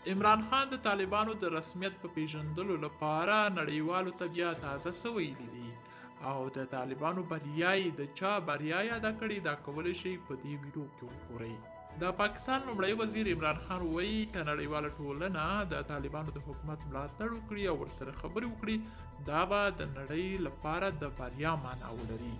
عمران خان د طالبانو د رسمیت په پیژندلو لپاره نړیوالو ته بیا تازه څه ویلي دي او د طالبانو بریا یې د چا بریا یاده کړې، دا کولی شئ په دې ویډیو کې وګورئ. د پاکستان لومړی وزیر عمران خان وایي که نړیواله ټولنه د طالبانو د حکومت ملاتړ وکړي او ورسره خبرې وکړي، دا به د نړۍ لپاره د بریا معنا ولري.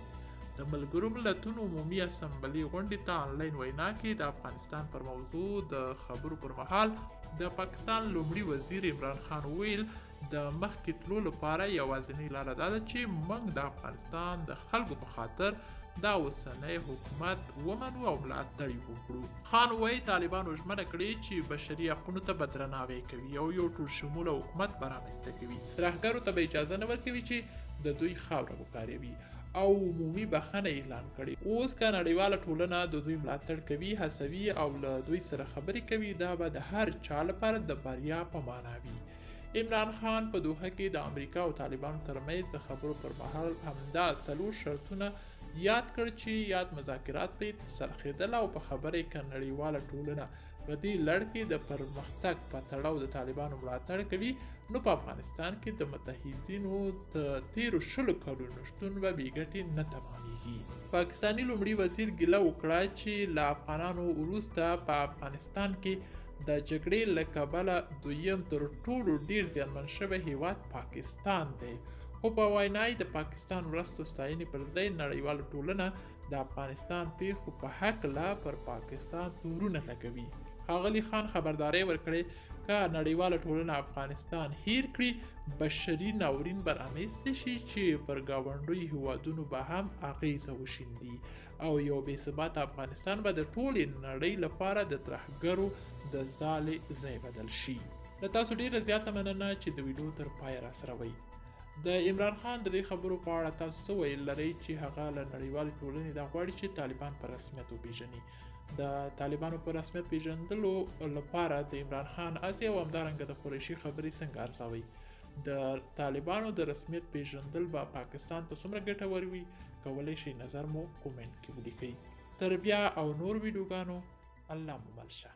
د ملګرو ملتونو عمومي اسمبلې غونډې ته آنلاین وینا کې د افغانستان پر موضوع د خبرو پر مهال د پاکستان لومړي وزیر عمران خان وویل، د مخکې تلو لپاره یوازینۍ لاره دا ده چې موږ د افغانستان د خلکو په خاطر دا اوسنی حکومت ومنو او ملاتړ یې وکړو. خان وایي طالبانو ژمنه کړې چې بشري حقونو ته به درناوی کوي او یو ټول شموله حکومت به رامنځته کوي، ترهګرو ته به اجازه نه ورکوي چې د دوی خاوره وکاروي او عمومي بخښنه اعلان کړي. اوس که نړیواله ټولنه د دوی ملاتړ کوي، هڅوي او له دوی سره خبرې کوي، دا به د هر چا لپاره د بریا په معنا وي. عمران خان په دوحه کې د امریکا او طالبانو ترمنځ د خبرو پر مهال همدا 4 شرطونه یاد کړ چې یاد مذاکرات پرې څرخېدل او په خبره یې که نړیواله ټولنه په دې لړ کې د پرمختګ په تړاو د طالبانو ملاتړ کوي، نو په افغانستان کې د متحدینو د تیرو 20 کلونو شتون به بې ګټې نه تمامیږي. پاکستاني لومړي وزیر ګیله وکړه چې له افغانانو وروسته په افغانستان کې د جګړې له کبله دویم تر ټولو ډیر زیانمن شوی هیواد پاکستان دی، خو په وینا یې د پاکستان مرستو ستاینې پر ځای نړیواله ټولنه د افغانستان پیښو په هکله پر پاکستان تورونه لګوي. ښاغلي خان خبرداری ورکړی که نړیواله ټولنه افغانستان هیر کړي، بشري ناورین به رامنځته شي چې پر ګاونډیو هیوادونو به هم اغیزه وشیندي او یو بې ثباته افغانستان به د ټولې نړۍ لپاره د ترهګرو د ځالې ځای بدل شي. له تاسو ډیره زیاته مننه چې د ویډیو تر پایه راسره وئ. د عمران خان د دې خبرو په اړه تاسو څه ویل لرئ چې هغه له نړیوالې ټولنې دا غواړي چې طالبان په رسمیت وپیژني؟ د طالبانو په رسمیت پیژندلو لپاره د عمران خان هڅې او همدارنګه د قریشي خبرې څنګه ارزوئ؟ د طالبانو د رسمیت پیژندل به پاکستان ته څومره ګټور وي؟ کولی شئ نظر مو کومنټ کې ولیکئ. تر بیا او نور ویډیوګانو، الله مو مل شه.